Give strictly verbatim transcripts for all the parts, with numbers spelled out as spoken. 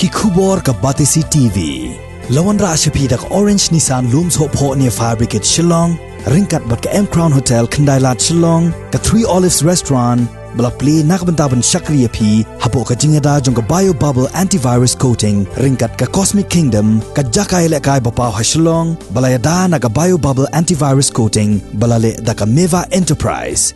Ki khubor ka Batesi T V. La wanrah sha phi da ka Orange Nissan Lum Sohphoh near Fire Brigade Shillong, ryngkat bad ka M Crown Hotel Khyndailad Shillong, ka Three Olives Restaurant, ba la plie na ka bynta ban shakri ïa phi hapoh ka jingïada jong ka Bio Bubble Antivirus Coating, ryngkat ka Cosmic Kingdom, ka jaka ïalehkai ba paw ha Shillong, ba la ïada na ka Bio Bubble Antivirus Coating, ba la leh da ka Meva Enterprise.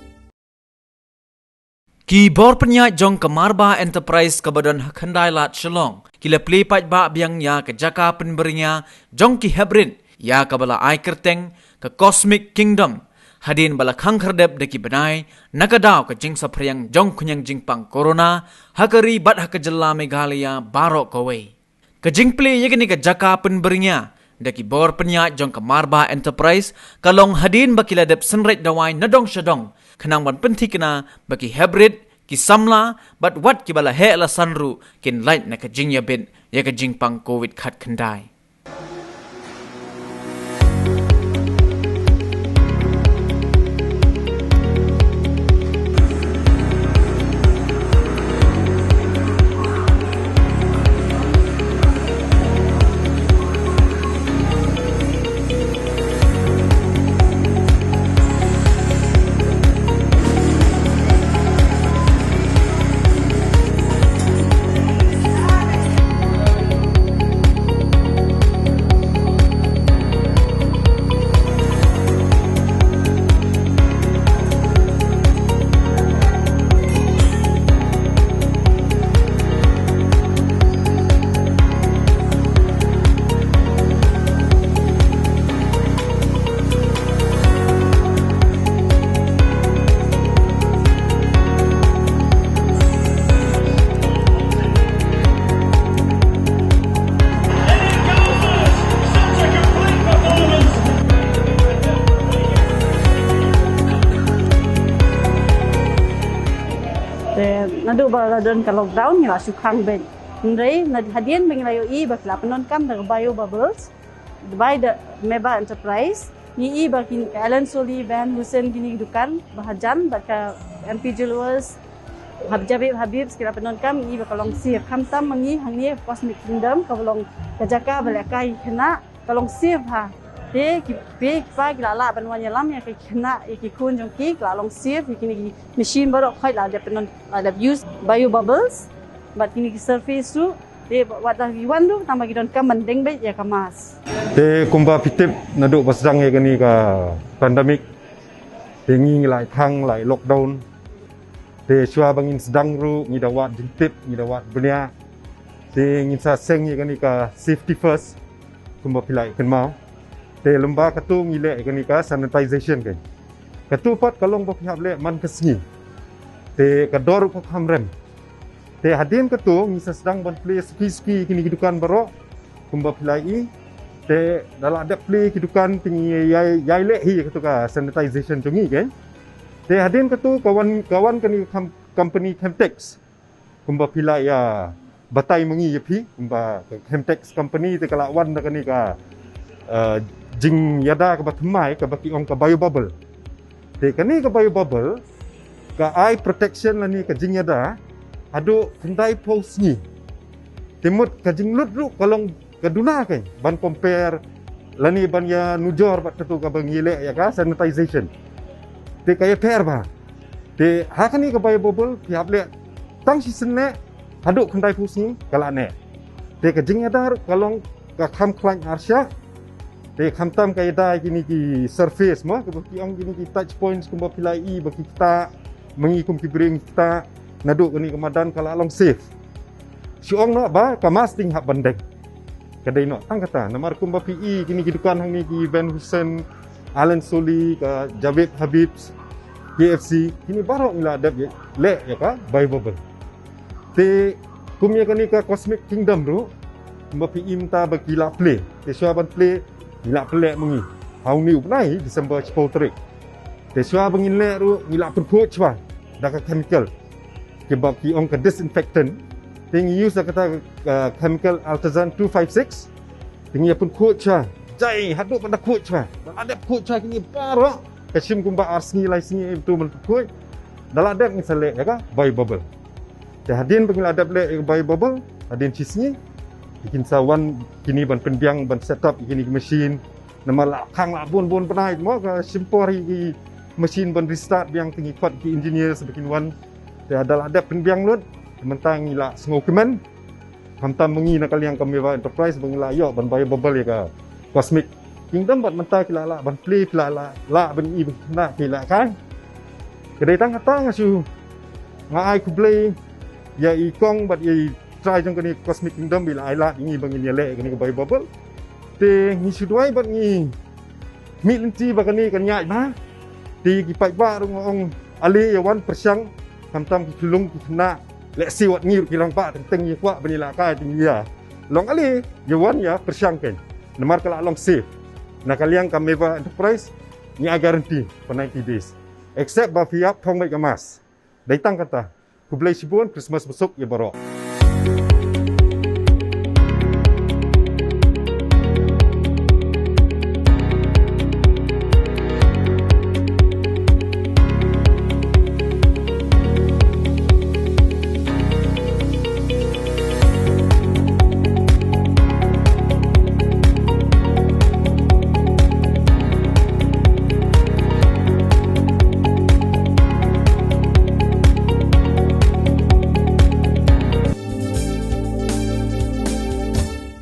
Ki bor pynïaid jong ka Marba Enterprise kaba don ha Khyndailad Shillong, ki la plie paidbah biang ïa ka jaka pynbyrngia jong ki heprit, ïa kaba la ai kyrteng ka Cosmic Kingdom, hadien ba la khang khyrdep da ki bnai, na ka daw ka jingsaphriang jong ka khñiang jingpang Corona, ha ka ri bad ha ka jylla Meghalaya baroh kawei. Ka jingplie ïa kane ka jaka pynbyrngia da ki bor pynïaid jong ka Marba Enterprise, ka long hadien ba ki la dep synreit dawai na dong sha dong, khnang ban pynthikna ba ki heprit, ki samla, bad wat kiba la heh la san ruh, kin lait na ka jingïabit ïa ka jingpang Covid khatkhyndai. Te naduh ba la don ka lockdown ngi la shu khang beit. Hynrei na hadien ba ngi la ïohi ba ki la pyndonkam da ka Bio Bubbles, duwai da Meba Enterprise, ngi i ba ki Allen Solly, Van Heusen, kine ki dukan ba hajan bad ka M P Jewellers, Hab-, Jabib Habibs ki la pyndonkam, ngi i ba ka long safe. Khamtam ma ngi hangne Cosmic Kingdom kaba long ka jaka ba lehkai khynnah, ka long safe ha. Te ki pei ki pa ki la lah ban wan ïalam ïa ki khynnah, ïa ki khun jong ki, ka la long safe, ïa kine ki machine baroh khoit la dep pyndonkam, la dep use Bio Bubbles bad kine ki surface ruh. Te wat la ki wan ruh tang ba ki donkam ban deng beit ïa ka mask. Te kumba phi tip naduh ba sdang ïa kane ka pandemic, te ngi ngi la ïa thang, la ïa lockdown. Te shuwa ba ngin sdang ruh ngi da wad jingtip, ngi da wad bniah. Te ngin sa seng ïa kane ka safety first, kumba phi la ïa kynmaw. Te lymba katu ngi leh ïa kane ka sanitization kein. Katu pat ka long ba phi hap leh man ka sngi. Te ka dor ruh ka kham rem. Te hadien katu ngi sa sdang ban plie suki suki kine ki dukan baroh, kumba phi la ïohi. Te da la dep plie ki dukan te ngi ïai, ïai leh hi katu ka sanitization jong ngi kein. Te hadien katu ka wan, ka wan kane ka kam-, company Chemtex. Kumba phi la ïa batai ma ngi ïa phi, kumba ka Chemtex company te ka la wan da kane ka, eh, jingïada kaba thymmai kaba ki ong ka Bio Bubble. Te kane ka Bio Bubble ka ai protection lane ka jingïada haduh khyndai phew sngi. Te mut ka jinglut ruh ka long ka duna kein ban compare lane ban ïa nujor bad katu kaba ngi leh ïa ka sanitization. Te ka ïapher bha. Te ha kane ka Bio Bubble phi hap leh tang shisien leh haduh khyndai phew sngi ka la neh. Te ka jingïada ruh ka long ka kham khlaiñ arshah. Te khamtam ka ïada ïa kine ki surface mo, kaba ki ong kine ki touch points kumba phi la ïohi ba ki ktah, ma ngi kum ki briew ngi ktah, naduh kane ka madan ka la long safe. Shu ong noh ba ka mask dang hap ban deng. Ka dei noh tang kata, namar kumba phi ïohi kine ki dukan hangne ki Van Heusen, Allen Solly, ka Jabib Habibs, K F C, kine baroh ngi la dep ïa, leh ïa ka Bio Bubble. Te kum ïa kane ka Cosmic Kingdom ruh, kumba phi ïohi mynta ba ki la plie. Te shuwa ban plie, ngi la pynleh ma ngi. Ha une u bnai December shiphew tarik. Te shuwa ba ngin leh ruh, ngi la pynkhuid shuwa da ka chemical. Kiba ki ong ka disinfectant. Te ngi use da kata, uh, chemical Artisan two five six. Te ngi ïa pynkhuid shuwa. Jai, haduh ban da khuid shuwa. Da la dep khuid shuwa kine baroh. Ka shim kumba ar sngi lai sngi ïa tu ban pynkhuid. Da la dep ngin sa leh ïa ka Bio Bubble. Te hadien ba ngi la dep leh ïa ka Bio Bubble, hadien shi sngi, Kin sa wan kini ban pynbiang ban set up kini ki machine. Namar la khang la bun bun bnai mo ka shim por ïa ki machine ban restart biang, te ngi khot ki engineers ba kin wan. Te da la dep pynbiang lut, mynta ngi la sngewkmen. Khamtam ma ngi na ka liang ka Meva Enterprise ba ngi la ïoh ban biobubble ïa ka Cosmic Kingdom, bad mynta ki la lah ban plie, ki la lah, lah ban i ba ki khynnah ki la kai. Ka dei tang kata nga shu, nga ai khublei ïa i kong bad ïa i trai jong kane Cosmic Kingdom ba i la ai lad ïa ngi ba ngin ïaleh kane ka biobubble. Te ngi shu duwai bad ngi mih lynti ba kane kan ïaid bha. Te ki paidbah ruh nga ong, ale ïa wan pyrshang, khamtam ki khyllung ki khynnah. Lehse wat ngi ruh ki rangbah teng teng ïa kwah ban ïaleh kai, te ngi ïa long ale ïa wan ïa pyrshang keiñ. Namar ka la long safe. Na ka liang ka Meva Enterprise ngi ai guarantee for ninety days. Except ba phi ïap thong bad ka mask. Dei tang kata. Khublei shibun, Christmas basuk ïa baroh.